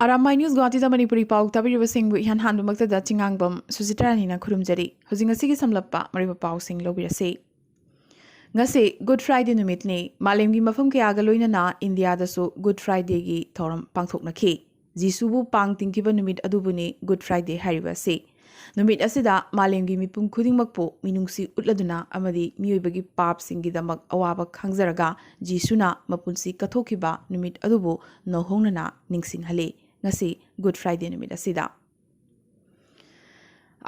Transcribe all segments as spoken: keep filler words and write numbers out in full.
Arambai news ꯒꯨꯋꯥꯍꯥꯇꯤꯗ Manipuri ꯄꯥꯎ ꯇꯥꯕꯤꯔꯤꯕꯁꯤꯡꯕꯨ ꯏꯍꯥꯟ ꯍꯥꯟꯕꯃꯛꯇꯗ ꯆꯤꯡꯉꯥꯡꯕꯝ ꯁꯨꯖꯤꯇꯥ ꯔꯥꯅꯤꯅ ꯈꯨꯔꯨꯝꯖꯔꯤ꯫ ꯍꯧꯖꯤꯛ ꯉꯁꯤꯒꯤ ꯁꯝꯂꯞꯄ ꯃꯔꯨꯑꯣꯏꯕ ꯄꯥꯎꯁꯤꯡ ꯂꯧꯕꯤꯔꯁꯤ꯫ ꯉꯁꯤ Good Friday ꯅꯨꯃꯤꯠꯅꯤ꯫ ꯃꯥꯂꯦꯝꯒꯤ ꯃꯐꯝ ꯀꯌꯥꯒ ꯂꯣꯏꯅꯅ ꯏꯟꯗꯤꯌꯥꯗꯁꯨ Good Fridayꯒꯤ ꯊꯧꯔꯝ ꯄꯥꯡꯊꯣꯛꯅꯈꯤ꯫ ꯖꯤꯁꯨꯕꯨ ꯄꯥꯡ ꯇꯤꯡꯈꯤꯕ ꯅꯨꯃꯤꯠ ꯑꯗꯨꯕꯨꯅꯤ Good Friday ꯍꯥꯏꯔꯤꯕ ꯑꯁꯤ꯫ ꯅꯨꯃꯤꯠ ꯑꯁꯤꯗ ꯃꯥꯂꯦꯝꯒꯤ ꯃꯤꯄꯨꯝ ꯈꯨꯗꯤꯡꯃꯛꯄꯨ ꯃꯤꯅꯨꯡꯁꯤ ꯎꯠꯂꯗꯨꯅ ꯑꯃꯗꯤ ꯃꯤꯑꯣꯏꯕꯒꯤ ꯄꯥꯞꯁꯤꯡꯒꯤꯗꯃꯛ ꯑꯋꯥꯕ ꯈꯥꯡꯖꯔꯒ ꯖꯤꯁꯨꯅ ꯃꯄꯨꯟꯁꯤ ꯀꯠꯊꯣꯛꯈꯤꯕ ꯅꯨꯃꯤꯠ ꯑꯗꯨꯕꯨ ꯅꯧꯍꯧꯅꯅ ꯅꯤꯡꯁꯤꯡꯍꯜꯂꯤ꯫ ꯉꯁꯤ Good Friday ꯅꯨꯃꯤꯠ ꯑꯁꯤꯗ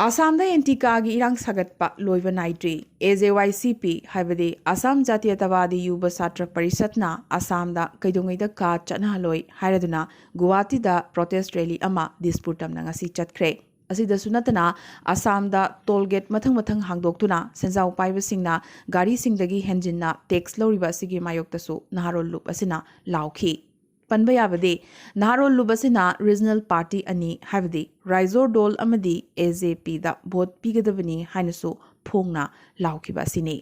ꯑꯁꯥꯝꯗ ꯑꯦꯟꯇꯤ ꯀꯥꯒꯤ ꯏꯔꯥꯡ ꯁꯥꯒꯠꯄ ꯂꯣꯏꯕ ꯅꯥꯏꯗ꯭ꯔꯤ꯫ ꯑꯦ ꯖꯦ ꯋꯥꯏ ꯁꯤ ꯄꯤ, ꯍꯥꯏꯕꯗꯤ ꯑꯁꯥꯝ ꯖꯥꯇꯤꯌꯇꯕꯥꯗꯤ ꯌꯨꯕ ꯁꯥꯇ꯭ꯔ ꯄꯔꯤꯁꯠꯅ ꯑꯁꯥꯝꯗ ꯀꯩꯗꯧꯉꯩꯗ ꯀꯥ ꯆꯠꯅꯍꯜꯂꯣꯏ ꯍꯥꯏꯔꯗꯨꯅ ꯒꯨꯋꯥꯍꯥꯇꯤꯗ protest rally ꯑꯃ ꯗꯤꯁꯄꯨꯔ ꯇꯝꯅ ꯉꯁꯤ ꯆꯠꯈ꯭ꯔꯦ꯫ ꯑꯁꯤꯗꯁꯨ ꯅꯠꯇꯅ ꯑꯁꯥꯝꯗ toll gate ꯃꯊꯪ ꯃꯊꯪ ꯍꯥꯡꯗꯣꯛꯇꯨꯅ ꯁꯦꯟꯖꯥꯎ ꯄꯥꯏꯕꯁꯤꯡꯅ ꯒꯥꯔꯤꯁꯤꯡꯗꯒꯤ ꯍꯦꯟꯖꯤꯟꯅ tax ꯂꯧꯔꯤꯕ ꯑꯁꯤꯒꯤ ꯃꯥꯌꯣꯛꯇꯁꯨ ꯅꯍꯥꯔꯣꯜ ꯂꯨꯞ ꯑꯁꯤꯅ ꯂꯥꯎꯈꯤ꯫ ꯄꯟꯕ ꯌꯥꯕꯗꯤ, ꯅꯍꯥꯔꯣꯜ ꯂꯨꯞ ꯑꯁꯤꯅ regional party ꯑꯅꯤ, ꯍꯥꯏꯕꯗꯤ ꯔꯥꯏꯖꯣꯔ ꯗꯣꯜ ꯑꯃꯗꯤ ꯑꯦ ꯖꯦ ꯄꯤꯗ vote ꯄꯤꯒꯗꯕꯅꯤ ꯍꯥꯏꯅꯁꯨ ꯐꯣꯡꯅ ꯂꯥꯎꯈꯤꯕ ꯑꯁꯤꯅꯤ꯫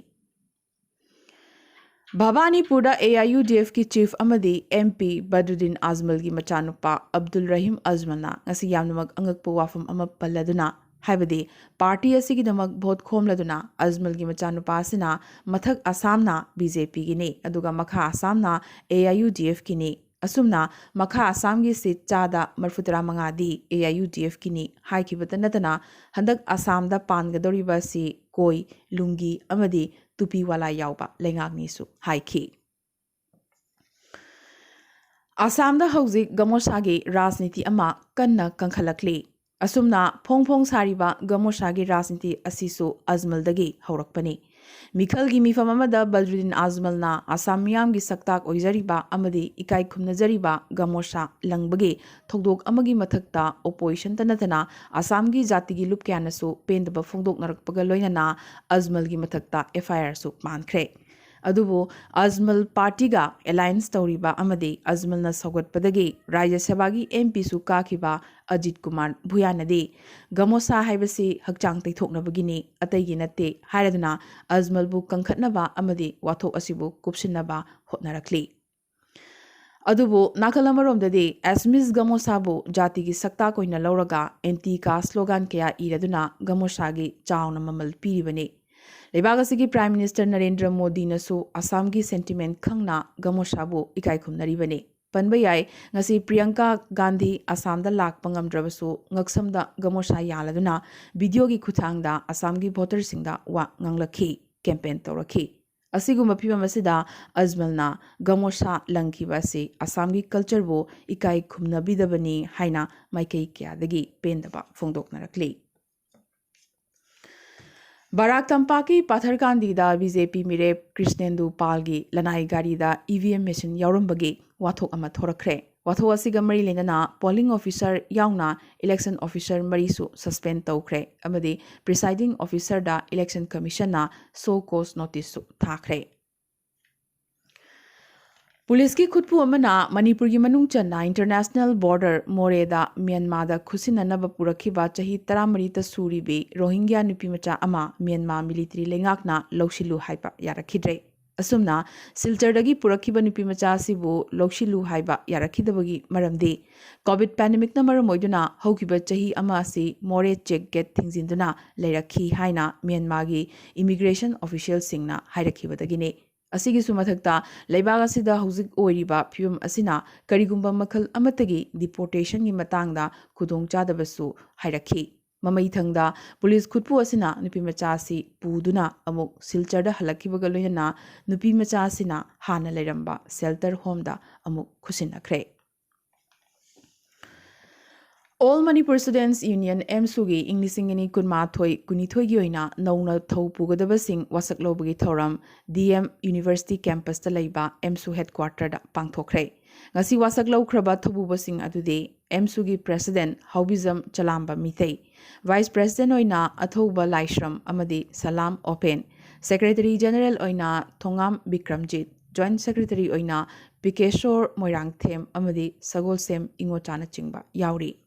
ꯚꯕꯥꯅꯤꯄꯨꯔꯗ ꯑꯦ ꯑꯥꯏ ꯌꯨ ꯗꯤ ꯑꯦꯐꯀꯤ chief ꯑꯃꯗꯤ ꯑꯦꯝ ꯄꯤ ꯕꯗ꯭ꯔꯨꯗꯤꯟ ꯑꯖꯃꯜꯒꯤ ꯃꯆꯥꯅꯨꯄꯥ ꯑꯕꯗꯨꯜ ꯔꯍꯤꯝ ꯑꯖꯃꯜꯅ ꯉꯁꯤ ꯌꯥꯝꯅꯃꯛ ꯑꯉꯛꯄ ꯋꯥꯐꯝ ꯑꯃ ꯄꯜꯂꯗꯨꯅ, ꯍꯥꯏꯕꯗꯤ party ꯑꯁꯤꯒꯤꯗꯃꯛ vote ꯈꯣꯝꯂꯗꯨꯅ ꯑꯖꯃꯜꯒꯤ ꯃꯆꯥꯅꯨꯄꯥ ꯑꯁꯤꯅ ꯃꯊꯛ ꯑꯁꯥꯝꯅ ꯕꯤ ꯖꯦ ꯄꯤꯒꯤꯅꯤ, ꯑꯗꯨꯒ ꯃꯈꯥ ꯑꯁꯥꯝꯅ ꯑꯦ ꯑꯥꯏ ꯌꯨ ꯗꯤ ꯑꯦꯐꯀꯤꯅꯤ, ꯑꯁꯨꯝꯅ ꯃꯈꯥ ꯑꯁꯥꯝꯒꯤ seat ꯆꯥꯗ ꯃꯔꯤꯐꯨꯇꯔꯥ ꯃꯉꯥꯗꯤ ꯑꯦ ꯑꯥꯏ ꯌꯨ ꯗꯤ ꯑꯦꯐꯀꯤꯅꯤ ꯍꯥꯏꯈꯤꯕꯇ ꯅꯠꯇꯅ, ꯍꯟꯗꯛ ꯑꯁꯥꯝꯗ ꯄꯥꯟꯒꯗꯧꯔꯤꯕ ꯑꯁꯤ ꯀꯣꯏ, ꯂꯨꯡꯒꯤ ꯑꯃꯗꯤ ꯇꯨꯄꯤ ꯋꯥꯂꯥ ꯌꯥꯎꯕ ꯂꯩꯉꯥꯛꯅꯤꯁꯨ ꯍꯥꯏꯈꯤ꯫ ꯑꯁꯥꯝꯗ ꯍꯧꯖꯤꯛ ꯒꯃꯣꯁꯥꯒꯤ ꯔꯥꯖꯅꯤꯇꯤ ꯑꯃ ꯀꯟꯅ ꯀꯟꯈꯠꯂꯛꯂꯤ꯫ ꯑꯁꯨꯝꯅ ꯐꯣꯡ ꯐꯣꯡ ꯁꯥꯔꯤꯕ ꯒꯃꯣꯁꯥꯒꯤ ꯔꯥꯖꯅꯤꯇꯤ ꯑꯁꯤꯁꯨ ꯑꯖꯃꯜꯗꯒꯤ ꯍꯧꯔꯛꯄꯅꯤ꯫ ꯃꯤꯈꯜꯒꯤ ꯃꯤꯐꯝ ꯑꯃꯗ ꯕꯗ꯭ꯔꯨꯗꯤꯟ ꯑꯖꯃꯜꯅ ꯑꯁꯥꯝ ꯃꯤꯌꯥꯝꯒꯤ ꯁꯛꯇꯥꯛ ꯑꯣꯏꯖꯔꯤꯕ ꯑꯃꯗꯤ ꯏꯀꯥꯏ ꯈꯨꯝꯅꯖꯔꯤꯕ ꯒꯃꯣꯁꯥ ꯂꯪꯕꯒꯤ ꯊꯧꯗꯣꯛ ꯑꯃꯒꯤ ꯃꯊꯛꯇ oppositionꯇ ꯅꯠꯇꯅ ꯑꯁꯥꯝꯒꯤ ꯖꯥꯇꯤꯒꯤ ꯂꯨꯞ ꯀꯌꯥꯅꯁꯨ ꯄꯦꯟꯗꯕ ꯐꯣꯡꯗꯣꯛꯅꯔꯛꯄꯒ ꯂꯣꯏꯅꯅ ꯑꯖꯃꯜꯒꯤ ꯃꯊꯛꯇ F I Rꯁꯨ ꯄꯥꯟꯈ꯭ꯔꯦ꯫ ꯑꯗꯨꯕꯨ ꯑꯖꯃꯜ partyꯒ alliance ꯇꯧꯔꯤꯕ ꯑꯃꯗꯤ ꯑꯖꯃꯜꯅ ꯁꯧꯒꯠꯄꯗꯒꯤ ꯔꯥꯖ꯭ꯌ ꯁꯚꯥꯒꯤ M Pꯁꯨ ꯀꯥꯈꯤꯕ ꯑꯖꯤꯠ ꯀꯨꯃꯥꯔ ꯚꯨꯌꯥꯅꯗꯤ ꯒꯃꯣꯁꯥ ꯍꯥꯏꯕꯁꯤ ꯍꯛꯆꯥꯡ ꯇꯩꯊꯣꯛꯅꯕꯒꯤꯅꯤ, ꯑꯇꯩꯒꯤ ꯅꯠꯇꯦ ꯍꯥꯏꯔꯗꯨꯅ ꯑꯖꯃꯜꯕꯨ ꯀꯟꯈꯠꯅꯕ ꯑꯃꯗꯤ ꯋꯥꯊꯣꯛ ꯑꯁꯤꯕꯨ ꯀꯨꯞꯁꯤꯟꯅꯕ ꯍꯣꯠꯅꯔꯛꯂꯤ꯫ ꯑꯗꯨꯕꯨ ꯅꯥꯀꯜ ꯑꯃꯔꯣꯝꯗꯗꯤ Assamese ꯒꯃꯣꯁꯥꯕꯨ ꯖꯥꯇꯤꯒꯤ ꯁꯛꯇꯥꯛ ꯑꯣꯏꯅ ꯂꯧꯔꯒ anti caste slogan ꯀꯌꯥ ꯏꯔꯗꯨꯅ ꯒꯃꯣꯁꯥꯒꯤ ꯆꯥꯎꯅ ꯃꯃꯜ ꯄꯤꯔꯤꯕꯅꯤ꯫ ꯂꯩꯕꯥꯛ ꯑꯁꯤꯒꯤ Prime Minister ꯅꯔꯦꯟꯗ꯭ꯔ ꯃꯣꯗꯤꯅꯁꯨ ꯑꯁꯥꯝꯒꯤ sentiment ꯈꯪꯅ ꯒꯃꯣꯁꯥꯕꯨ ꯏꯀꯥꯏ ꯈꯨꯝꯅꯔꯤꯕꯅꯤ꯫ ꯄꯟꯕ ꯌꯥꯏ, ꯉꯁꯤ ꯄ꯭ꯔꯤꯌꯪꯀꯥ ꯒꯥꯟꯙꯤ ꯑꯁꯥꯝꯗ ꯂꯥꯛꯄ ꯉꯝꯗ꯭ꯔꯕꯁꯨ ꯉꯛꯁꯝꯗ ꯒꯃꯣꯁꯥ ꯌꯥꯜꯂꯗꯨꯅ videoꯒꯤ ꯈꯨꯠꯊꯥꯡꯗ ꯑꯁꯥꯝꯒꯤ voterꯁꯤꯡꯗ ꯋꯥ ꯉꯥꯡꯂꯛꯈꯤ, campaign ꯇꯧꯔꯛꯈꯤ꯫ ꯑꯁꯤꯒꯨꯝꯕ ꯐꯤꯕꯝ ꯑꯁꯤꯗ ꯑꯖꯃꯜꯅ ꯒꯃꯣꯁꯥ ꯂꯪꯈꯤꯕ ꯑꯁꯤ ꯑꯁꯥꯝꯒꯤ cultureꯕꯨ ꯏꯀꯥꯏ ꯈꯨꯝꯅꯕꯤꯗꯕꯅꯤ ꯍꯥꯏꯅ ꯃꯥꯏꯀꯩ ꯀꯌꯥꯗꯒꯤ ꯄꯦꯟꯗꯕ ꯐꯣꯡꯗꯣꯛꯅꯔꯛꯂꯤ꯫ ꯕꯔꯥꯛ ꯇꯝꯄꯥꯛꯀꯤ ꯄꯥꯊꯔꯀꯥꯟꯗꯤꯗ BJP ꯃꯤꯔꯦꯞ ꯀ꯭ꯔꯤꯁꯅꯦꯟꯗꯨ ꯄꯥꯜꯒꯤ ꯂꯅꯥꯏ ꯒꯥꯔꯤꯗ EVM machine ꯌꯥꯎꯔꯝꯕꯒꯤ ꯋꯥꯊꯣꯛ ꯑꯃ ꯊꯣꯔꯛꯈ꯭ꯔꯦ꯫ ꯋꯥꯊꯣꯛ ꯑꯁꯤꯒ ꯃꯔꯤ ꯂꯩꯅꯅ polling officer ꯌꯥꯎꯅ election officer ꯃꯔꯤꯁꯨ suspend ꯇꯧꯈ꯭ꯔꯦ ꯑꯃꯗꯤ presiding officerꯗ election commissionꯅ show cause noticeꯁꯨ ꯊꯥꯈ꯭ꯔꯦ꯫ ꯄꯨꯂꯤꯁꯀꯤ ꯈꯨꯠꯄꯨ ꯑꯃꯅ ꯃꯅꯤꯄꯨꯔꯒꯤ ꯃꯅꯨꯡ ꯆꯟꯅ international border ꯃꯣꯔꯦꯗ ꯃ꯭ꯌꯥꯟꯃꯥꯔꯗ ꯈꯨꯠꯁꯤꯟꯅꯅꯕ ꯄꯨꯔꯛꯈꯤꯕ ꯆꯍꯤ ꯇꯔꯥꯃꯔꯤꯇ ꯁꯨꯔꯤꯕꯤ ꯔꯣꯍꯤꯡꯒ꯭ꯌꯥ ꯅꯨꯄꯤꯃꯆꯥ ꯑꯃ ꯃ꯭ꯌꯥꯟꯃꯥꯔ military ꯂꯩꯉꯥꯛꯅ ꯂꯧꯁꯤꯜꯂꯨ ꯍꯥꯏꯕ ꯌꯥꯔꯛꯈꯤꯗ꯭ꯔꯦ꯫ ꯑꯁꯨꯝꯅ ꯁꯤꯜꯆꯔꯗꯒꯤ ꯄꯨꯔꯛꯈꯤꯕ ꯅꯨꯄꯤꯃꯆꯥ ꯑꯁꯤꯕꯨ ꯂꯧꯁꯤꯜꯂꯨ ꯍꯥꯏꯕ ꯌꯥꯔꯛꯈꯤꯗꯕꯒꯤ ꯃꯔꯝꯗꯤ COVID pandemicꯅ ꯃꯔꯝ ꯑꯣꯏꯗꯨꯅ ꯍꯧꯈꯤꯕ ꯆꯍꯤ ꯑꯃ ꯑꯁꯤ ꯃꯣꯔꯦ check gate ꯊꯤꯡꯖꯤꯟꯗꯨꯅ ꯂꯩꯔꯛꯈꯤ ꯍꯥꯏꯅ ꯃ꯭ꯌꯥꯟꯃꯥꯔꯒꯤ immigration officialꯁꯤꯡꯅ ꯍꯥꯏꯔꯛꯈꯤꯕꯗꯒꯤꯅꯤ꯫ ꯑꯁꯤꯒꯤꯁꯨ ꯃꯊꯛꯇ ꯂꯩꯕꯥꯛ ꯑꯁꯤꯗ ꯍꯧꯖꯤꯛ ꯑꯣꯏꯔꯤꯕ ꯐꯤꯕꯝ ꯑꯁꯤꯅ ꯀꯔꯤꯒꯨꯝꯕ ꯃꯈꯜ ꯑꯃꯠꯇꯒꯤ deportationꯒꯤ ꯃꯇꯥꯡꯗ ꯈꯨꯗꯣꯡꯆꯥꯗꯕꯁꯨ ꯍꯥꯏꯔꯛꯈꯤ꯫ ꯃꯃꯩꯊꯪꯗ ꯄꯨꯂꯤꯁ ꯈꯨꯠꯄꯨ ꯑꯁꯤꯅ ꯅꯨꯄꯤꯃꯆꯥ ꯑꯁꯤ ꯄꯨꯗꯨꯅ ꯑꯃꯨꯛ ꯁꯤꯜꯆꯔꯗ ꯍꯜꯂꯛꯈꯤꯕꯒ ꯂꯣꯏꯅꯅ ꯅꯨꯄꯤꯃꯆꯥ ꯑꯁꯤꯅ ꯍꯥꯟꯅ ꯂꯩꯔꯝꯕ shelter homeꯗ ꯑꯃꯨꯛ ꯈꯨꯠꯁꯤꯟꯅꯈ꯭ꯔꯦ꯫ All Manipur Students Union, AMSUꯒꯤ ꯏꯪ ꯂꯤꯁꯤꯡ ꯑꯅꯤ ꯀꯨꯟꯃꯥꯊꯣꯏ ꯀꯨꯟꯅꯤꯊꯣꯏꯒꯤ ꯑꯣꯏꯅ ꯅꯧꯅ ꯊꯧ ꯄꯨꯒꯗꯕꯁꯤꯡ ꯋꯥꯁꯛ ꯂꯧꯕꯒꯤ ꯊꯧꯔꯝ DM University campusꯇ ꯂꯩꯕ AMSU headquarterꯗ ꯄꯥꯡꯊꯣꯛꯈ꯭ꯔꯦ꯫ ꯉꯁꯤ ꯋꯥꯁꯛ ꯂꯧꯈ꯭ꯔꯕ ꯊꯧꯕꯨꯕꯁꯤꯡ ꯑꯗꯨꯗꯤ AMSUꯒꯤ President ꯍꯥꯎꯕꯤꯖꯝ ꯆꯂꯥꯝꯕ ꯃꯤꯇꯩ, Vice President ꯑꯣꯏꯅ ꯑꯊꯧꯕ ꯂꯥꯏꯁ꯭ꯔꯝ ꯑꯃꯗꯤ ꯁꯂꯥꯝ ꯑꯣꯄꯦꯟ, Secretary General ꯑꯣꯏꯅ ꯊꯣꯉꯥꯝ ꯕꯤꯀ꯭ꯔꯝꯖꯤꯠ, Joint Secretary ꯑꯣꯏꯅ ꯄꯤꯀꯦꯁꯣꯔ ꯃꯣꯏꯔꯥꯡꯊꯦꯝ ꯑꯃꯗꯤ ꯁꯒꯣꯜꯁꯦꯝ ꯏꯉꯣꯆꯥꯅꯆꯤꯡꯕ ꯌꯥꯎꯔꯤ꯫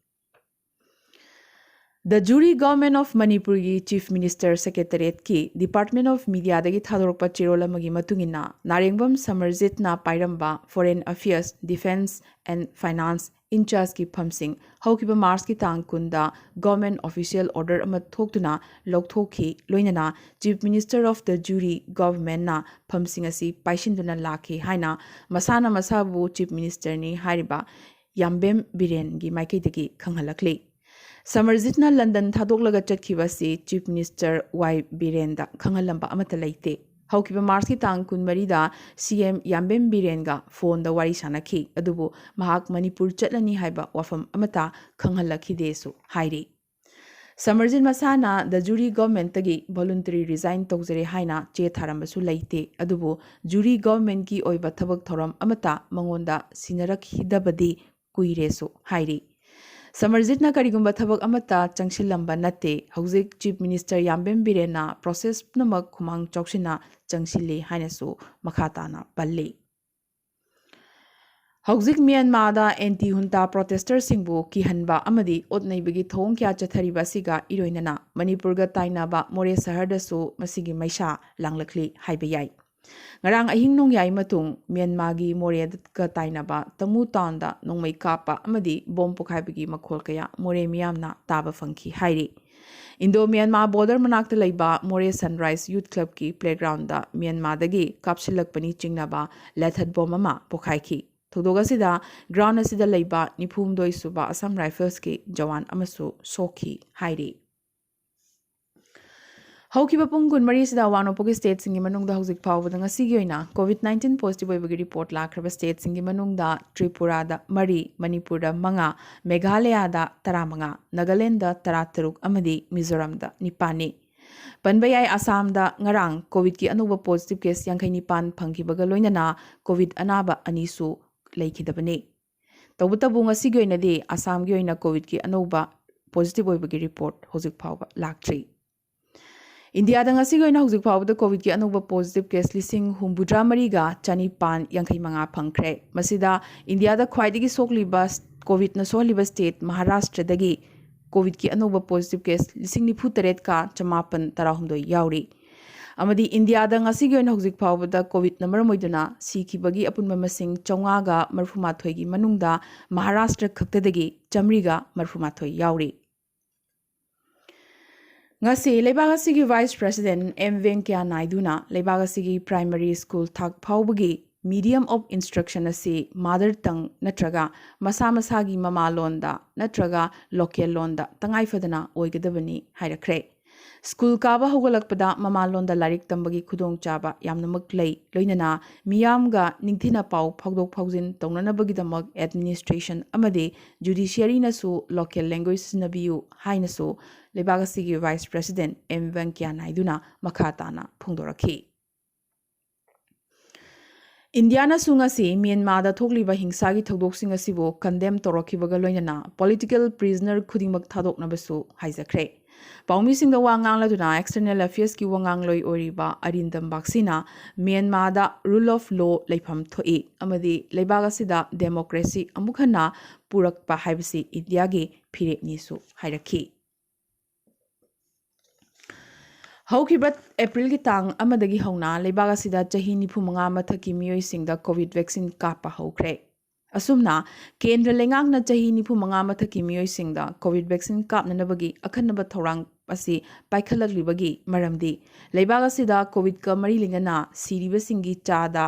The Jury Government of Manipurꯒꯤ Chief Minister Secretariatꯀꯤ Department of Mediaꯗꯒꯤ ꯊꯥꯗꯣꯔꯛꯄ ꯆꯦꯔꯣꯜ ꯑꯃꯒꯤ ꯃꯇꯨꯡ ꯏꯟꯅ, ꯅꯥꯔꯦꯡꯕꯝ ꯁꯃꯔꯖꯤꯠꯅ ꯄꯥꯏꯔꯝꯕ Foreign Affairs, Defence and Finance in chargeꯀꯤ ꯐꯝꯁꯤꯡ ꯍꯧꯈꯤꯕ ꯃꯥꯔꯆꯀꯤ ꯇꯥꯡ ꯀꯨꯟꯗ government official order ꯑꯃ ꯊꯣꯛꯇꯨꯅ ꯂꯧꯊꯣꯛꯈꯤ, ꯂꯣꯏꯅꯅ Chief Minister of the Jury Governmentꯅ ꯐꯝꯁꯤꯡ ꯑꯁꯤ ꯄꯥꯏꯁꯤꯟꯗꯨꯅ ꯂꯥꯛꯈꯤ ꯍꯥꯏꯅ ꯃꯁꯥꯅ ꯃꯁꯥꯕꯨ Chief Ministerꯅꯤ ꯍꯥꯏꯔꯤꯕ ꯌꯥꯝꯕꯦꯝ ꯕꯤꯔꯦꯟꯒꯤ ꯃꯥꯏꯀꯩꯗꯒꯤ ꯈꯪꯍꯜꯂꯛꯂꯤ꯫ ꯁꯃꯔꯖꯤꯠꯅ ꯂꯟꯗꯟ ꯊꯥꯗꯣꯛꯂꯒ ꯆꯠꯈꯤꯕ ꯑꯁꯤ Chief Minister ꯋꯥꯏ ꯕꯤꯔꯦꯟꯗ ꯈꯪꯍꯜꯂꯝꯕ ꯑꯃꯠꯇ ꯂꯩꯇꯦ꯫ ꯍꯧꯈꯤꯕ ꯃꯥꯔꯆꯀꯤ ꯇꯥꯡ ꯀꯨꯟꯃꯔꯤꯗ ꯁꯤ ꯑꯦꯝ ꯌꯥꯝꯕꯦꯝ ꯕꯤꯔꯦꯟꯒ ꯐꯣꯟꯗ ꯋꯥꯔꯤ ꯁꯥꯟꯅꯈꯤ, ꯑꯗꯨꯕꯨ ꯃꯍꯥꯛ ꯃꯅꯤꯄꯨꯔ ꯆꯠꯂꯅꯤ ꯍꯥꯏꯕ ꯋꯥꯐꯝ ꯑꯃꯠꯇ ꯈꯪꯍꯜꯂꯛꯈꯤꯗꯦꯁꯨ ꯍꯥꯏꯔꯤ꯫ ꯁꯃꯔꯖꯤꯠ ꯃꯁꯥꯅ The Jury Governmentꯇꯒꯤ voluntary resign ꯇꯧꯖꯔꯦ ꯍꯥꯏꯅ ꯆꯦ ꯊꯥꯔꯝꯕꯁꯨ ꯂꯩꯇꯦ, ꯑꯗꯨꯕꯨ Jury Governmentꯀꯤ ꯑꯣꯏꯕ ꯊꯕꯛ ꯊꯧꯔꯝ ꯑꯃꯠꯇ ꯃꯉꯣꯟꯗ ꯁꯤꯟꯅꯔꯛꯈꯤꯗꯕꯗꯤ ꯀꯨꯏꯔꯦꯁꯨ ꯍꯥꯏꯔꯤ꯫ ꯁꯃꯔꯖꯤꯠꯅ ꯀꯔꯤꯒꯨꯝꯕ ꯊꯕꯛ ꯑꯃꯠꯇ ꯆꯪꯁꯤꯜꯂꯝꯕ ꯅꯠꯇꯦ꯫ ꯍꯧꯖꯤꯛ Chief Minister ꯌꯥꯝꯕꯦꯝ ꯕꯤꯔꯦꯟꯅ process ꯄꯨꯝꯅꯃꯛ ꯈꯨꯃꯥꯡ ꯆꯥꯎꯁꯤꯟꯅ ꯆꯪꯁꯤꯜꯂꯤ ꯍꯥꯏꯅꯁꯨ ꯃꯈꯥ ꯇꯥꯅ ꯄꯜꯂꯤ꯫ ꯍꯧꯖꯤꯛ ꯃ꯭ꯌꯥꯟꯃꯥꯔꯗ anti junta protesterꯁꯤꯡꯕꯨ ꯀꯤꯍꯟꯕ ꯑꯃꯗꯤ ꯑꯣꯠ ꯅꯩꯕꯒꯤ ꯊꯧꯑꯣꯡ ꯀꯌꯥ ꯆꯠꯊꯔꯤꯕ ꯑꯁꯤꯒ ꯏꯔꯣꯏꯅꯅ ꯃꯅꯤꯄꯨꯔꯒ ꯇꯥꯏꯅꯕ ꯃꯣꯔꯦ ꯁꯍꯔꯗꯁꯨ ꯃꯁꯤꯒꯤ ꯃꯩꯁꯥ ꯂꯥꯡꯂꯛꯂꯤ ꯍꯥꯏꯕ ꯌꯥꯏ꯫ ꯉꯔꯥꯡ ꯑꯍꯤꯡ ꯅꯣꯡꯌꯥꯏ ꯃꯇꯨꯡ ꯃ꯭ꯌꯥꯟꯃꯥꯔꯒꯤ ꯃꯣꯔꯦꯒ ꯇꯥꯏꯅꯕ ꯇꯃꯨ ꯇꯥꯎꯟꯗ ꯅꯣꯡꯃꯩ ꯀꯥꯞꯄ ꯑꯃꯗꯤ ꯕꯣꯝ ꯄꯣꯈꯥꯏꯕꯒꯤ ꯃꯈꯣꯜ ꯀꯌꯥ ꯃꯣꯔꯦ ꯃꯤꯌꯥꯝꯅ ꯇꯥꯕ ꯐꯪꯈꯤ ꯍꯥꯏꯔꯤ꯫ ꯏꯟꯗꯣ ꯃ꯭ꯌꯥꯟꯃꯥꯔ border ꯃꯅꯥꯛꯇ ꯂꯩꯕ ꯃꯣꯔꯦ Sunrise Youth Clubꯀꯤ playgroundꯗ ꯃ꯭ꯌꯥꯟꯃꯥꯔꯗꯒꯤ ꯀꯥꯞꯁꯤꯜꯂꯛꯄꯅꯤ ꯆꯤꯡꯅꯕ lethal bomb ꯑꯃ ꯄꯣꯈꯥꯏꯈꯤ꯫ ꯊꯧꯗꯣꯛ ꯑꯁꯤꯗ ground ꯑꯁꯤꯗ ꯂꯩꯕ ꯅꯤꯐꯨꯍꯨꯝꯗꯣꯏ ꯁꯨꯕ Assam Riflesꯀꯤ ꯖꯋꯥꯟ ꯑꯃꯁꯨ ꯁꯣꯛꯈꯤ ꯍꯥꯏꯔꯤ꯫ ꯍꯧꯈꯤꯕ ꯄꯨꯡ ꯀꯨꯟꯃꯔꯤꯁꯤꯗ ꯑꯋꯥꯡ ꯅꯣꯡꯄꯣꯛꯀꯤ stateꯁꯤꯡꯒꯤ ꯃꯅꯨꯡꯗ ꯍꯧꯖꯤꯛ ꯐꯥꯎꯕꯗ ꯉꯁꯤꯒꯤ ꯑꯣꯏꯅ COVID nineteen positive ꯑꯣꯏꯕꯒꯤ report ꯂꯥꯛꯈ꯭ꯔꯕ stateꯁꯤꯡꯒꯤ ꯃꯅꯨꯡꯗ ꯇ꯭ꯔꯤꯄꯨꯔꯥꯗ ꯃꯔꯤ, ꯃꯅꯤꯄꯨꯔꯗ ꯃꯉꯥ, ꯃꯦꯘꯥꯂꯌꯥꯗ ꯇꯔꯥꯃꯉꯥ, ꯅꯥꯒꯥꯂꯦꯟꯗ ꯇꯔꯥꯇꯔꯨꯛ ꯑꯃꯗꯤ ꯃꯤꯖꯣꯔꯥꯝꯗ ꯅꯤꯄꯥꯟꯅꯤ꯫ ꯄꯟꯕ ꯌꯥꯏ, ꯑꯁꯥꯝꯗ ꯉꯔꯥꯡ COVIDꯀꯤ ꯑꯅꯧꯕ positive case ꯌꯥꯡꯈꯩ ꯅꯤꯄꯥꯟ ꯐꯪꯈꯤꯕꯒ ꯂꯣꯏꯅꯅ COVID ꯑꯅꯥꯕ ꯑꯅꯤꯁꯨ ꯂꯩꯈꯤꯗꯕꯅꯤ꯫ ꯇꯧꯕꯇꯕꯨ ꯉꯁꯤꯒꯤ ꯑꯣꯏꯅꯗꯤ ꯑꯁꯥꯝꯒꯤ ꯑꯣꯏꯅ COVIDꯀꯤ ꯑꯅꯧꯕ positive ꯑꯣꯏꯕꯒꯤ report ꯍꯧꯖꯤꯛ ꯐꯥꯎꯕ ꯂꯥꯛꯇ꯭ꯔꯤ꯫ ꯏꯟꯗꯤꯌꯥꯗ ꯉꯁꯤꯒꯤ ꯑꯣꯏꯅ ꯍꯧꯖꯤꯛ ꯐꯥꯎꯕꯗ COVIDꯀꯤ ꯑꯅꯧꯕ positive case ꯂꯤꯁꯤꯡ ꯍꯨꯝꯐꯨꯇꯔꯥ ꯃꯔꯤꯒ ꯆꯅꯤꯄꯥꯟ ꯌꯥꯡꯈꯩ ꯃꯉꯥ ꯐꯪꯈ꯭ꯔꯦ꯫ ꯃꯁꯤꯗ ꯏꯟꯗꯤꯌꯥꯗ ꯈ꯭ꯋꯥꯏꯗꯒꯤ ꯁꯣꯛꯂꯤꯕ, COVIDꯅ ꯁꯣꯛꯍꯜꯂꯤꯕ state ꯃꯍꯥꯔꯥꯁꯇ꯭ꯔꯗꯒꯤ ꯀꯣꯚꯤꯗꯀꯤ ꯑꯅꯧꯕ ꯄꯣꯖꯤꯇꯤꯚ ꯀꯦꯁ ꯂꯤꯁꯤꯡ ꯅꯤꯐꯨ ꯇꯔꯦꯠꯀ ꯆꯃꯥꯄꯟ ꯇꯔꯥꯍꯨꯝꯗꯣꯏ ꯌꯥꯎꯔꯤ꯫ ꯑꯃꯗꯤ ꯏꯟꯗꯤꯌꯥꯗ ꯉꯁꯤꯒꯤ ꯑꯣꯏꯅ ꯍꯧꯖꯤꯛ ꯐꯥꯎꯕꯗ ꯀꯣꯚꯤꯗꯅ ꯃꯔꯝ ꯑꯣꯏꯗꯨꯅ ꯁꯤꯈꯤꯕꯒꯤ ꯑꯄꯨꯟꯕ ꯃꯁꯤꯡ ꯆꯥꯝꯃꯉꯥꯒ ꯃꯔꯤꯐꯨ ꯃꯥꯊꯣꯏꯒꯤ ꯃꯅꯨꯡꯗ ꯃꯍꯥꯔꯥꯁꯇ꯭ꯔ ꯈꯛꯇꯗꯒꯤ ꯆꯥꯝꯃꯔꯤꯒ ꯃꯔꯤꯐꯨ ꯃꯥꯊꯣꯏ ꯌꯥꯎꯔꯤ꯫ ꯉꯁꯤ ꯂꯩꯕꯥꯛ ꯑꯁꯤꯒꯤ ꯚꯥꯏꯁ ꯄ꯭ꯔꯦꯁꯤꯗꯦꯟ ꯑꯦꯝ ꯚꯦꯡꯀꯌꯥ ꯅꯥꯏꯗꯨꯅ ꯂꯩꯕꯥꯛ ꯑꯁꯤꯒꯤ ꯄ꯭ꯔꯥꯏꯃꯔꯤ ꯁ꯭ꯀꯨꯜ ꯊꯥꯛ ꯐꯥꯎꯕꯒꯤ medium of instruction ꯑꯁꯤ ꯃꯥꯗꯔ ꯇꯪ ꯅꯠꯇ꯭ꯔꯒ ꯃꯁꯥ ꯃꯁꯥꯒꯤ ꯃꯃꯥꯂꯣꯟꯗ ꯅꯠꯇ꯭ꯔꯒ ꯂꯣꯀꯦꯜ ꯂꯣꯟꯗ ꯇꯉꯥꯏꯐꯗꯅ ꯑꯣꯏꯒꯗꯕꯅꯤ ꯍꯥꯏꯔꯛꯈ꯭ꯔꯦ꯫ ꯁ꯭ꯀꯨꯜ ꯀꯥꯕ ꯍꯧꯒꯠꯂꯛꯄꯗ ꯃꯃꯥꯂꯣꯟꯗ ꯂꯥꯏꯔꯤꯛ ꯇꯝꯕꯒꯤ ꯈꯨꯗꯣꯡꯆꯥꯕ ꯌꯥꯝꯅꯃꯛ ꯂꯩ, ꯂꯣꯏꯅꯅ ꯃꯤꯌꯥꯝꯒ ꯅꯤꯡꯊꯤꯅ ꯄꯥꯎ ꯐꯥꯎꯗꯣꯛ ꯐꯥꯎꯖꯤꯟ ꯇꯧꯅꯅꯕꯒꯤꯗꯃꯛ ꯑꯦꯗꯃꯤꯅꯤꯁꯇ꯭ꯔꯦꯁꯟ ꯑꯃꯗꯤ ꯖꯨꯗꯤꯁꯤꯌꯔꯤꯅꯁꯨ ꯂꯣꯀꯦꯜ ꯂꯦꯡꯒ꯭ꯋꯦꯖ ꯁꯤꯖꯤꯟꯅꯕꯤꯌꯨ ꯍꯥꯏꯅꯁꯨ ꯂꯩꯕꯥꯛ ꯑꯁꯤꯒꯤ ꯚꯥꯏꯁ ꯄ꯭ꯔꯦꯁꯤꯗꯦꯟ ꯑꯦꯝ ꯚꯦꯡꯀꯌꯥ ꯅꯥꯏꯗꯨꯅ ꯃꯈꯥ ꯇꯥꯅ ꯐꯣꯡꯗꯣꯔꯛꯈꯤ꯫ ꯏꯟꯗꯤꯌꯥꯅꯁꯨ ꯉꯁꯤ ꯃ꯭ꯌꯥꯟꯃꯥꯔꯗ ꯊꯣꯛꯂꯤꯕ ꯍꯤꯡꯁꯥꯒꯤ ꯊꯧꯗꯣꯛꯁꯤꯡ ꯑꯁꯤꯕꯨ ꯀꯟꯗꯦꯝ ꯇꯧꯔꯛꯈꯤꯕꯒ ꯂꯣꯏꯅꯅ ꯄꯣꯂꯤꯇꯤꯀꯦꯜ ꯄ꯭ꯔꯤꯖꯅꯔ ꯈꯨꯗꯤꯡꯃꯛ ꯊꯥꯗꯣꯛꯅꯕꯁꯨ ꯍꯥꯏꯖꯈ꯭ꯔꯦ꯫ ꯄꯥꯎꯃꯤꯁꯤꯡꯗ ꯋꯥ ꯉꯥꯡꯂꯗꯨꯅ ꯑꯦꯛꯁꯇꯔꯅꯦꯜ ꯑꯐꯤꯌꯔꯁꯀꯤ ꯋꯥꯉꯥꯡꯂꯣꯏ ꯑꯣꯏꯔꯤꯕ ꯑꯔꯤꯟꯗꯝ ꯕꯥꯛꯁꯤꯅ ꯃ꯭ꯌꯥꯟꯃꯥꯔꯗ ꯔꯨꯜ ꯑꯣꯐ ꯂꯣ ꯂꯩꯐꯝ ꯊꯣꯛꯏ ꯑꯃꯗꯤ ꯂꯩꯕꯥꯛ ꯑꯁꯤꯗ ꯗꯦꯃꯣꯀ꯭ꯔꯦꯁꯤ ꯑꯃꯨꯛ ꯍꯟꯅ ꯄꯨꯔꯛꯄ ꯍꯥꯏꯕꯁꯤ ꯏꯟꯗꯤꯌꯥꯒꯤ ꯐꯤꯔꯦꯞꯅꯤꯁꯨ ꯍꯥꯏꯔꯛꯈꯤ꯫ ꯍꯧꯈꯤꯕ ꯑꯦꯄ꯭ꯔꯤꯜꯒꯤ ꯇꯥꯡ ꯑꯃꯗꯒꯤ ꯍꯧꯅ ꯂꯩꯕꯥꯛ ꯑꯁꯤꯗ ꯆꯍꯤ ꯅꯤꯐꯨ ꯃꯉꯥ ꯃꯊꯛꯀꯤ ꯃꯤꯑꯣꯏꯁꯤꯡꯗ ꯀꯣꯚꯤꯗ ꯚꯦꯛꯁꯤꯟ ꯀꯥꯞꯄ ꯍꯧꯈ꯭ꯔꯦ꯫ ꯑꯁꯨꯝꯅ ꯀꯦꯟꯗ꯭ꯔ ꯂꯩꯉꯥꯛꯅ ꯆꯍꯤ ꯅꯤꯐꯨ ꯃꯉꯥ ꯃꯊꯛꯀꯤ ꯃꯤꯑꯣꯏꯁꯤꯡꯗ ꯀꯣꯚꯤꯗ ꯚꯦꯛꯁꯤꯟ ꯀꯥꯞꯅꯅꯕꯒꯤ ꯑꯈꯟꯅꯕ ꯊꯧꯔꯥꯡ ꯑꯁꯤ ꯄꯥꯏꯈꯠꯂꯛꯂꯤꯕꯒꯤ ꯃꯔꯝꯗꯤ ꯂꯩꯕꯥꯛ ꯑꯁꯤꯗ ꯀꯣꯚꯤꯗꯀ ꯃꯔꯤ ꯂꯩꯅꯅ ꯁꯤꯔꯤꯕꯁꯤꯡꯒꯤ ꯆꯥꯗ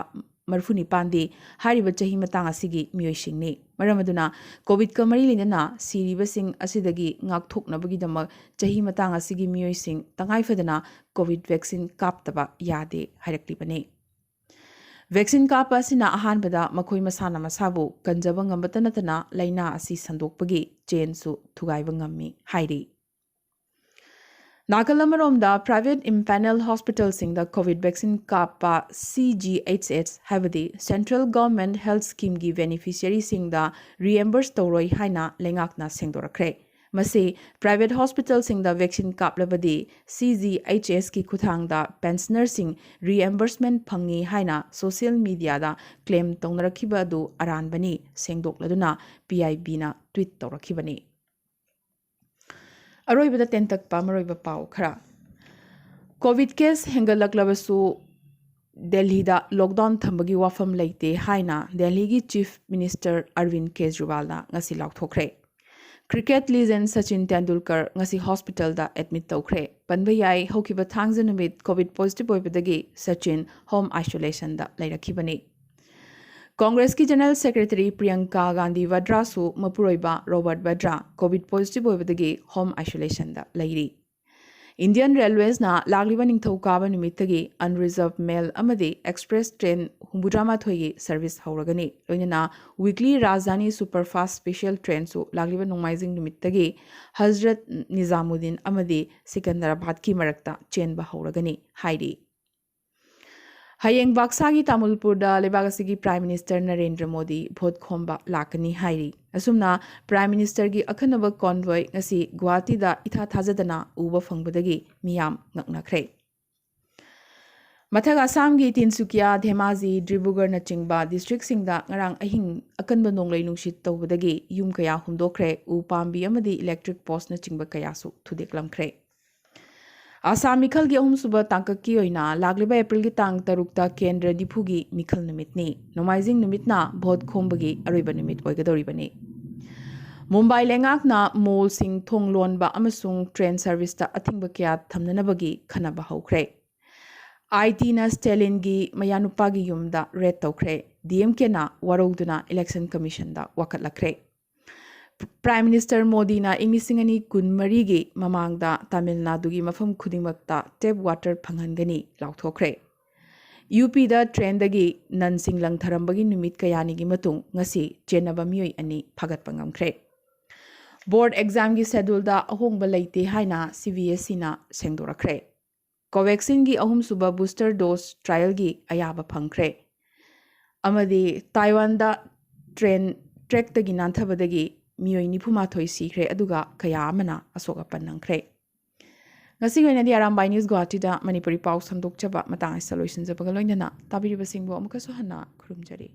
ꯃꯔꯤꯐꯨ ꯅꯤꯄꯥꯟꯗꯤ ꯍꯥꯏꯔꯤꯕ ꯆꯍꯤ ꯃꯇꯥꯡ ꯑꯁꯤꯒꯤ ꯃꯤꯑꯣꯏꯁꯤꯡꯅꯤ꯫ ꯃꯔꯝ ꯑꯗꯨꯅ ꯀꯣꯚꯤꯗꯀ ꯃꯔꯤ ꯂꯩꯅꯅ ꯁꯤꯔꯤꯕꯁꯤꯡ ꯑꯁꯤꯗꯒꯤ ꯉꯥꯛꯊꯣꯛꯅꯕꯒꯤꯗꯃꯛ ꯆꯍꯤ ꯃꯇꯥꯡ ꯑꯁꯤꯒꯤ ꯃꯤꯑꯣꯏꯁꯤꯡ ꯇꯉꯥꯏ ꯐꯗꯅ ꯀꯣꯚꯤꯗ ꯚꯦꯛꯁꯤꯟ ꯀꯥꯞꯇꯕ ꯌꯥꯗꯦ ꯍꯥꯏꯔꯛꯂꯤꯕꯅꯤ꯫ ꯚꯦꯛꯁꯤꯟ ꯀꯥꯞꯄ ꯑꯁꯤꯅ ꯑꯍꯥꯟꯕꯗ ꯃꯈꯣꯏ ꯃꯁꯥꯅ ꯃꯁꯥꯕꯨ ꯀꯟꯖꯕ ꯉꯝꯕꯇ ꯅꯠꯇꯅ ꯂꯥꯏꯅꯥ ꯑꯁꯤ ꯁꯟꯗꯣꯛꯄꯒꯤ ꯆꯦꯟꯁꯨ ꯊꯨꯒꯥꯏꯕ ꯉꯝꯃꯤ ꯍꯥꯏꯔꯤ꯫ ꯅꯥꯀꯜ ꯑꯃꯔꯣꯝꯗ, ꯄ꯭ꯔꯥꯏꯚꯦꯠ ꯏꯝꯄꯦꯅꯦꯜ ꯍꯣꯁꯄꯤꯇꯥꯜꯁꯤꯡꯗ ꯀꯣꯚꯤꯗ ꯚꯦꯛꯁꯤꯟ ꯀꯥꯞꯄ ꯁꯤ ꯖꯤ ꯑꯩꯆ ꯑꯦꯁ ꯍꯥꯏꯕꯗꯤ ꯁꯦꯟꯇ꯭ꯔꯦꯜ ꯒꯚꯔꯟꯃꯦꯟꯠ ꯍꯦꯜꯊ ꯁ꯭ꯀꯤꯝꯒꯤ ꯕꯦꯅꯤꯐꯤꯁꯤꯌꯔꯤꯁꯤꯡꯗ ꯔꯤꯑꯦꯝꯕꯔꯁ ꯇꯧꯔꯣꯏ ꯍꯥꯏꯅ ꯂꯩꯉꯥꯛꯅ ꯁꯦꯡꯗꯣꯔꯛꯈ꯭ꯔꯦ꯫ ꯃꯁꯤ ꯄ꯭ꯔꯥꯏꯚꯦꯠ ꯍꯣꯁꯄꯤꯇꯥꯜꯁꯤꯡꯗ ꯚꯦꯛꯁꯤꯟ ꯀꯥꯞꯂꯕꯗꯤ ꯁꯤ ꯖꯤ ꯑꯩꯆ ꯑꯦꯁꯀꯤ ꯈꯨꯠꯊꯥꯡꯗ ꯄꯦꯟꯁꯅꯔꯁꯤꯡ ꯔꯤꯑꯦꯝꯕꯔꯁꯃꯦꯟꯠ ꯐꯪꯉꯤ ꯍꯥꯏꯅ ꯁꯣꯁꯤꯌꯦꯜ ꯃꯤꯗꯤꯌꯥꯗ ꯀ꯭ꯂꯦꯝ ꯇꯧꯅꯔꯛꯈꯤꯕ ꯑꯗꯨ ꯑꯔꯥꯟꯕꯅꯤ ꯁꯦꯡꯗꯣꯛꯂꯗꯨꯅ ꯄꯤ ꯑꯥꯏ ꯕꯤꯅ ꯇ꯭ꯋꯤꯠ ꯇꯧꯔꯛꯈꯤꯕꯅꯤ꯫ ꯑꯔꯣꯏꯕꯗ ꯇꯦꯟꯇꯛꯄ ꯃꯔꯨꯑꯣꯏꯕ ꯄꯥꯎ ꯈꯔ꯫ ꯀꯣꯚꯤꯗ ꯀꯦꯁ ꯍꯦꯟꯒꯠꯂꯛꯂꯕꯁꯨ ꯗꯦꯜꯍꯤꯗ ꯂꯣꯛꯗꯥꯎꯟ ꯊꯝꯕꯒꯤ ꯋꯥꯐꯝ ꯂꯩꯇꯦ ꯍꯥꯏꯅ ꯗꯦꯜꯍꯤꯒꯤ ꯆꯤꯐ ꯃꯤꯅꯤꯁꯇꯔ ꯑꯔꯕꯤꯟ ꯀꯦꯖꯔꯤꯋꯥꯜꯅ ꯉꯁꯤ ꯂꯥꯎꯊꯣꯛꯈ꯭ꯔꯦ꯫ ꯀ꯭ꯔꯤꯀꯦꯠ ꯂꯤꯖꯦꯟ ꯁꯆꯤꯟ ꯇꯦꯟꯗꯨꯜꯀꯔ ꯉꯁꯤ ꯍꯣꯁꯄꯤꯇꯥꯜꯗ ꯑꯦꯗꯃꯤꯠ ꯇꯧꯈ꯭ꯔꯦ꯫ ꯄꯟꯕ ꯌꯥꯏ, ꯍꯧꯈꯤꯕ ꯊꯥꯡꯖ ꯅꯨꯃꯤꯠ ꯀꯣꯚꯤꯗ ꯄꯣꯖꯤꯇꯤꯚ ꯑꯣꯏꯕꯗꯒꯤ ꯁꯆꯤꯟ ꯍꯣꯝ ꯑꯥꯏꯁꯣꯂꯦꯁꯟꯗ ꯂꯩꯔꯛꯈꯤꯕꯅꯤ꯫ ꯀꯣꯡꯒ꯭ꯔꯦꯁꯀꯤ ꯖꯦꯅꯔꯦꯜ ꯁꯦꯀ꯭ꯔꯦꯇꯔꯤ ꯄ꯭ꯔꯤꯌꯪꯀꯥ ꯒꯥꯟꯙꯤ ꯚꯗ꯭ꯔꯥꯁꯨ ꯃꯄꯨꯔꯣꯏꯕ ꯔꯣꯕꯔꯠ ꯚꯗ꯭ꯔꯥ ꯀꯣꯚꯤꯗ ꯄꯣꯖꯤꯇꯤꯚ ꯑꯣꯏꯕꯗꯒꯤ ꯍꯣꯝ ꯑꯥꯏꯁꯣꯂꯦꯁꯟꯗ ꯂꯩꯔꯤ꯫ ꯏꯟꯗꯤꯌꯟ ꯔꯦꯜꯋꯦꯁꯅ ꯂꯥꯛꯂꯤꯕ ꯅꯤꯡꯊꯧꯀꯥꯕ ꯅꯨꯃꯤꯠꯇꯒꯤ ꯑꯟꯔꯤꯖꯔꯚ ꯃꯦꯜ ꯑꯃꯗꯤ ꯑꯦꯛꯁꯄ꯭ꯔꯦꯁ ꯇ꯭ꯔꯦꯟ ꯍꯨꯝꯐꯨꯇꯔꯥꯃꯥꯊꯣꯏꯒꯤ ꯁꯔꯚꯤꯁ ꯍꯧꯔꯒꯅꯤ꯫ ꯂꯣꯏꯅꯅ ꯋꯤꯛꯂꯤ ꯔꯥꯖꯙꯥꯅꯤ ꯁꯨꯄꯔꯐꯥꯁꯠ ꯁ꯭ꯄꯦꯁꯤꯌꯦꯜ ꯇ꯭ꯔꯦꯟꯁꯨ ꯂꯥꯛꯂꯤꯕ ꯅꯣꯡꯃꯥꯏꯖꯤꯡ ꯅꯨꯃꯤꯠꯇꯒꯤ ꯍꯖꯔꯠ ꯅꯤꯖꯥꯃꯨꯗꯤꯟ ꯑꯃꯗꯤ ꯁꯤꯀꯟꯗꯔꯥꯕꯥꯗꯀꯤ ꯃꯔꯛꯇ ꯆꯦꯟꯕ ꯍꯧꯔꯒꯅꯤ ꯍꯥꯏꯔꯤ꯫ ꯍꯌꯦꯡ ꯕꯥꯛꯁꯥꯒꯤ ꯇꯥꯃꯨꯜꯄꯨꯔꯗ ꯂꯩꯕꯥꯛ ꯑꯁꯤꯒꯤ prime minister Narendra Modi vote ꯈꯣꯝꯕ ꯂꯥꯛꯀꯅꯤ ꯍꯥꯏꯔꯤ꯫ ꯑꯁꯨꯝꯅ ꯄ꯭ꯔꯥꯏꯝ ꯃꯤꯅꯤꯁꯇꯔꯒꯤ ꯑꯈꯟꯅꯕ ꯀꯣꯟꯚꯣꯏ ꯉꯁꯤ ꯒꯨꯋꯥꯍꯥꯇꯤꯗ ꯏꯊꯥ ꯊꯥꯖꯗꯅ ꯎꯕ ꯐꯪꯕꯗꯒꯤ ꯃꯤꯌꯥꯝ ꯉꯛꯅꯈ꯭ꯔꯦ꯫ ꯃꯊꯛ ꯑꯁꯥꯝꯒꯤ ꯇꯤꯟꯁꯨꯀꯤꯌꯥ, ꯙꯦꯃꯥꯖꯤ, ꯗꯤꯕ꯭ꯔꯨꯒꯔꯅꯆꯤꯡꯕ ꯗꯤꯁꯇ꯭ꯔꯤꯛꯁꯤꯡꯗ ꯉꯔꯥꯡ ꯑꯍꯤꯡ ꯑꯀꯟꯕ ꯅꯣꯡꯂꯩ ꯅꯨꯡꯁꯤꯠ ꯇꯧꯕꯗꯒꯤ ꯌꯨꯝ ꯀꯌꯥ ꯍꯨꯝꯗꯣꯛꯈ꯭ꯔꯦ, ꯎ ꯄꯥꯝꯕꯤ ꯑꯃꯗꯤ ꯏꯂꯦꯛꯇ꯭ꯔꯤꯛ ꯄꯣꯁꯅꯆꯤꯡꯕ ꯀꯌꯥꯁꯨ ꯊꯨꯗꯦꯛꯂꯝꯈ꯭ꯔꯦ꯫ ꯑꯁꯥꯝ ꯃꯤꯈꯜꯒꯤ ꯑꯍꯨꯝꯁꯨꯕ ꯇꯥꯡꯀꯛꯀꯤ ꯑꯣꯏꯅ ꯂꯥꯛꯂꯤꯕ ꯑꯦꯄ꯭ꯔꯤꯜꯒꯤ ꯇꯥꯡ ꯇꯔꯨꯛꯇ ꯀꯦꯟꯗ꯭ꯔ ꯅꯤꯐꯨꯒꯤ ꯃꯤꯈꯜ ꯅꯨꯃꯤꯠꯅꯤ꯫ ꯅꯣꯡꯃꯥꯏꯖꯤꯡ ꯅꯨꯃꯤꯠꯅ ꯚꯣꯠ ꯈꯣꯝꯕꯒꯤ ꯑꯔꯣꯏꯕ ꯅꯨꯃꯤꯠ ꯑꯣꯏꯒꯗꯧꯔꯤꯕꯅꯤ꯫ ꯃꯨꯝꯕꯥꯏ ꯂꯩꯉꯥꯛꯅ ꯃꯣꯜꯁꯤꯡ ꯊꯣꯡ ꯂꯣꯟꯕ ꯑꯃꯁꯨꯡ ꯇ꯭ꯔꯦꯟ ꯁꯔꯚꯤꯁꯇ ꯑꯊꯤꯡꯕ ꯀꯌꯥ ꯊꯝꯅꯅꯕꯒꯤ ꯈꯟꯅꯕ ꯍꯧꯈ꯭ꯔꯦ꯫ ꯑꯥꯏ ꯇꯤꯅ ꯁ꯭ꯇꯦꯂꯤꯟꯒꯤ ꯃꯌꯥꯅꯨꯄꯥꯒꯤ ꯌꯨꯝꯗ ꯔꯦꯗ ꯇꯧꯈ꯭ꯔꯦ꯫ ꯗꯤ ꯑꯦꯝ ꯀꯦꯅ ꯋꯥꯔꯧꯗꯨꯅ ꯏꯂꯦꯛꯁꯟ ꯀꯃꯤꯁꯟꯗ ꯋꯥꯀꯠꯂꯛꯈ꯭ꯔꯦ꯫ ꯄ꯭ꯔꯥꯏꯝ ꯃꯤꯅꯤꯁꯇꯔ ꯃꯣꯗꯤꯅ ꯏꯪ ꯂꯤꯁꯤꯡ ꯑꯅꯤ ꯀꯨꯟꯃꯔꯤꯒꯤ ꯃꯃꯥꯡꯗ ꯇꯥꯃꯤꯜ ꯅꯥꯗꯨꯒꯤ ꯃꯐꯝ ꯈꯨꯗꯤꯡꯃꯛꯇ ꯇꯦꯞ ꯋꯥꯇꯔ ꯐꯪꯍꯟꯒꯅꯤ ꯂꯥꯎꯊꯣꯛꯈ꯭ꯔꯦ꯫ ꯌꯨ ꯄꯤꯗ ꯇ꯭ꯔꯦꯟꯗꯒꯤ ꯅꯟꯁꯤꯡ ꯂꯪꯊꯔꯝꯕꯒꯤ ꯅꯨꯃꯤꯠ ꯀꯌꯥꯅꯤꯒꯤ ꯃꯇꯨꯡ ꯉꯁꯤ ꯆꯦꯟꯅꯕ ꯃꯤꯑꯣꯏ ꯑꯅꯤ ꯐꯥꯒꯠꯄ ꯉꯝꯈ꯭ꯔꯦ꯫ ꯕꯣꯔꯗ ꯑꯦꯛꯖꯥꯝꯒꯤ ꯁꯦꯗꯨꯜꯗ ꯑꯍꯣꯡꯕ ꯂꯩꯇꯦ ꯍꯥꯏꯅ ꯁꯤ ꯕꯤ ꯑꯦꯁ ꯏꯅ ꯁꯦꯡꯗꯣꯔꯛꯈ꯭ꯔꯦ꯫ ꯀꯣꯚꯦꯛꯁꯤꯟꯒꯤ ꯑꯍꯨꯝꯁꯨꯕ ꯕꯨꯁꯇꯔ ꯗꯣꯁ ꯇ꯭ꯔꯥꯏꯌꯦꯜꯒꯤ ꯑꯌꯥꯕ ꯐꯪꯈ꯭ꯔꯦ꯫ ꯑꯃꯗꯤ ꯇꯥꯏꯋꯥꯟꯗ ꯇ꯭ꯔꯦꯟ ꯇ꯭ꯔꯦꯛꯇꯒꯤ ꯅꯥꯟꯊꯕꯗꯒꯤ ꯃꯤꯑꯣꯏ ꯅꯤꯐꯨꯃꯥꯊꯣꯏ ꯁꯤꯈ꯭ꯔꯦ, ꯑꯗꯨꯒ ꯀꯌꯥ ꯑꯃꯅ ꯑꯁꯣꯛ ꯑꯄꯟ ꯅꯪꯈ꯭ꯔꯦ꯫ ꯉꯁꯤꯒꯤ ꯑꯣꯏꯅꯗꯤ ꯑꯔꯥꯝꯕꯥꯏ ꯅ꯭ꯌꯨꯁ ꯒꯨꯋꯥꯍꯥꯇꯤꯗ ꯃꯅꯤꯄꯨꯔꯤ ꯄꯥꯎ ꯁꯟꯗꯣꯛꯆꯕ ꯃꯇꯥꯡ ꯑꯁꯤꯗ ꯂꯣꯏꯁꯤꯟꯖꯕꯒ ꯂꯣꯏꯅꯅ ꯇꯥꯕꯤꯔꯤꯕꯁꯤꯡꯕꯨ ꯑꯃꯨꯛꯀꯁꯨ ꯍꯟꯅ ꯈꯨꯔꯨꯝꯖꯔꯤ꯫